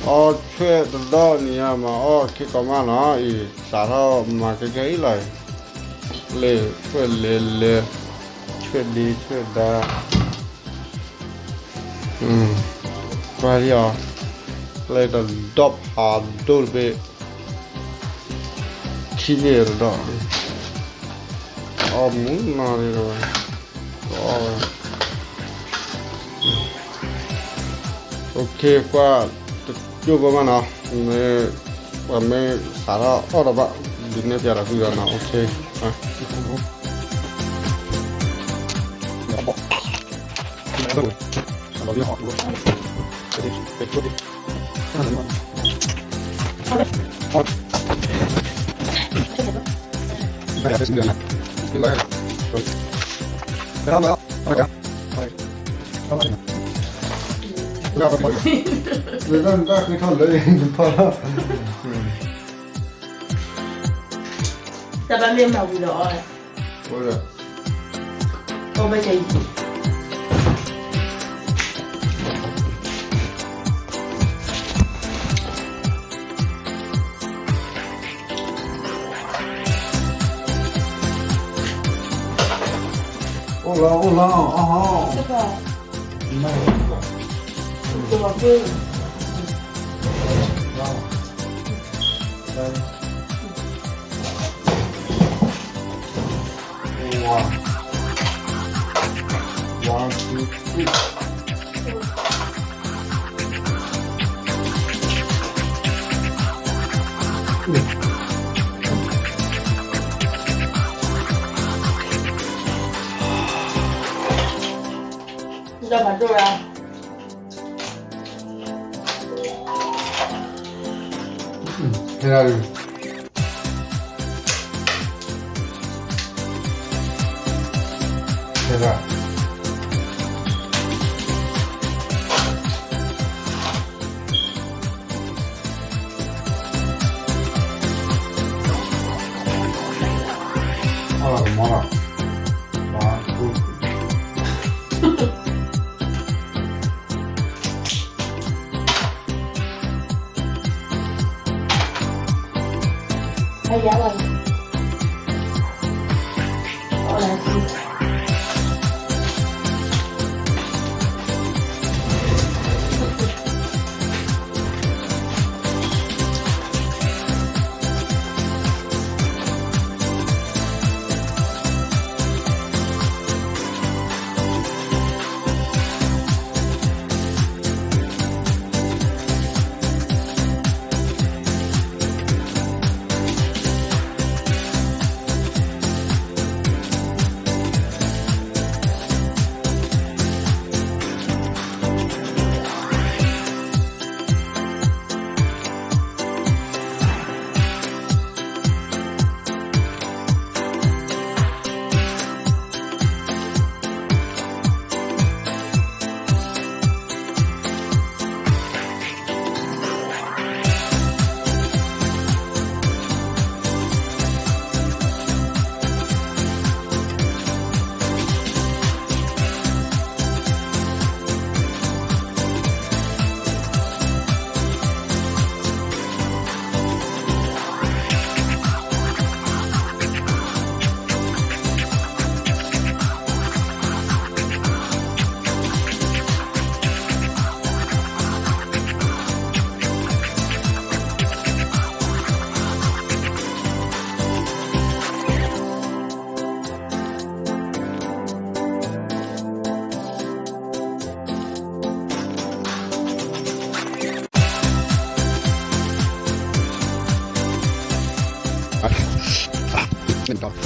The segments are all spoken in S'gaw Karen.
အီၣ်ဆွဲၣ်တဒီနံၤညါ မၤအီၣ်ခံကိးမးနီၤအံၤ စးထီၣ်မၤကဲကဲအံၤလီၤအံၤ, လ့ၣ်ဆွဲၣ်လဲၤလဲၤ, ဆွဲၣ်ဒ့ဆွဲၣ်ဒါ, ပှၤဒ်အီၤ, လ့ၣ်တဒီဖးဒိၣ်တဘ့ၣ်, ခံဘ့ၣ်တဒီ, အီၣ်မူနီၤဒ်ဝဲ, အီၣ်ဝဲ OK ကွၢ်, တကၠိၢ်ဘၢမးနီၤ, မ့ၢ်, ပှၤမ့ၢ်စးထီၣ်အီၣ်ဒီးဘၣ်, ဒုးနဲၣ်ပျးဒီးကွံာ်ဒီးနီၤ, OK. တၢ်ဘၣ်မ့ၢ်မၤဝံၤဒီးအီၣ်, အီၣ်ဘၣ်ဆၢအံၤ, အိၣ်လီၤ အိၣ်လီၤ အီၣ်ဟီၣ်, ထဲဒၣ်, ထဲဒၣ်,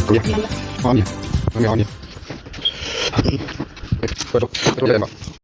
အီၣ်လီၤကမီလီၤ, ဘၣ်, အယၤလီၤ, အီၣ်လီၤ,